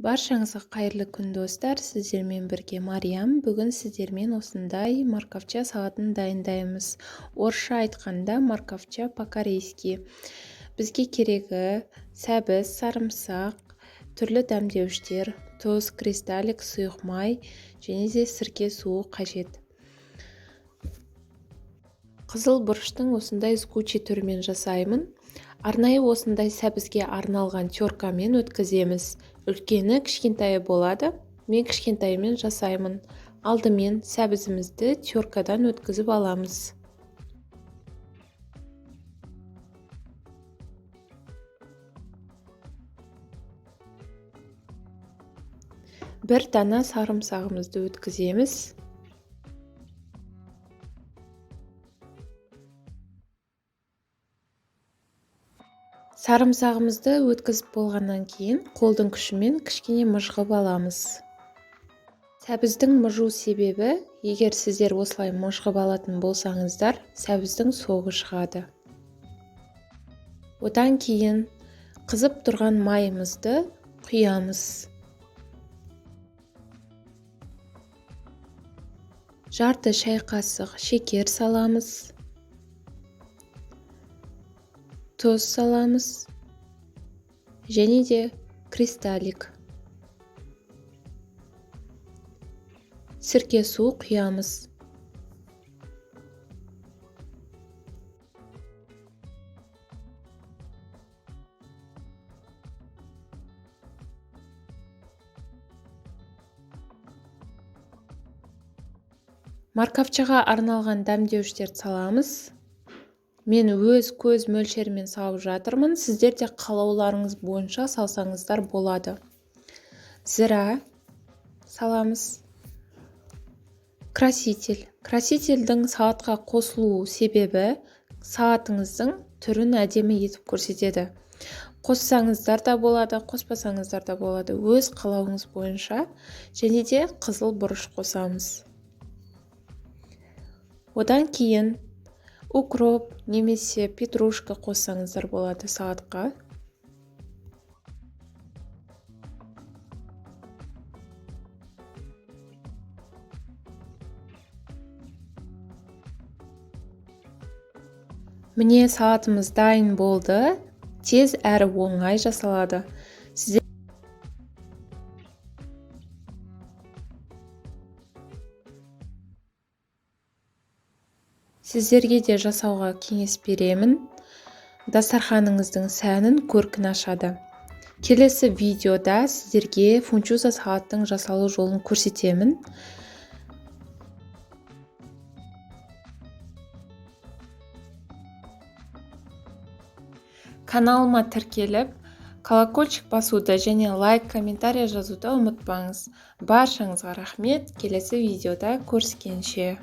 Баршаңызға қайырлы күн, достар! Сіздермен бірге Мариям. Бүгін сіздермен осындай морковча салатын дайындаймыз. Орысша айтқанда, морковча по-корейски. Бізге керегі сәбіз, сарымсақ, түрлі дәмдеуіштер, тұз, кристаллик, сұйық май және де сірке суы қажет. Қызыл бұрыштың осындай жгучий түрімен жасаймын. Арнайы осындай сәбізге арналған теркамен өткіземіз. Үлкені, кішкентайы болады. Мен кішкентайымен жасаймын. Алдымен сәбізімізді теркадан өткізіп аламыз. Бір дана сарымсағымызды өткіземіз. Сарымсағымызды өткізіп болғаннан кейін қолдың күшімен кішкене мыжғып аламыз. Сәбіздің мыжу себебі, егер сіздер осылай мыжғып алатын болсаңыздар, сәбіздің соғы шығады. Одан кейін қызып тұрған майымызды құямыз. Жарты шай қасық шекер саламыз, тұз саламыз және де кристаллик, сірке су құямыз. Морковчаға арналған дәмдеуіштерді саламыз. Мен өз көз мөлшерімен салып жатырмын. Сіздер де қалауларыңыз бойынша салсаңыздар болады. Зіра саламыз. Краситель. Красительдің салатқа қосылу себебі, салатыңыздың түрін әдемі етіп көрсетеді. Қоссаңыздар да болады, қоспасаңыздар да болады, өз қалауыңыз бойынша. Және де қызыл бұрыш қосамыз. Одан кейін укроп немесе петрушка қоссаңыздар болады салатқа. Міне, салатымыз дайын болды. Тез әрі оңай жасалады. Сіздер Сіздерге де жасауға кеңес беремін. Дастарханыңыздың сәнін, көркін ашады. Келесі видеода сіздерге фунчуза салаттың жасалу жолын көрсетемін. Каналыма тіркеліп, колокольчик басуды және лайк, комментарий жазуды ұмытпаңыз. Баршаңызға рахмет. Келесі видеода көріскенше.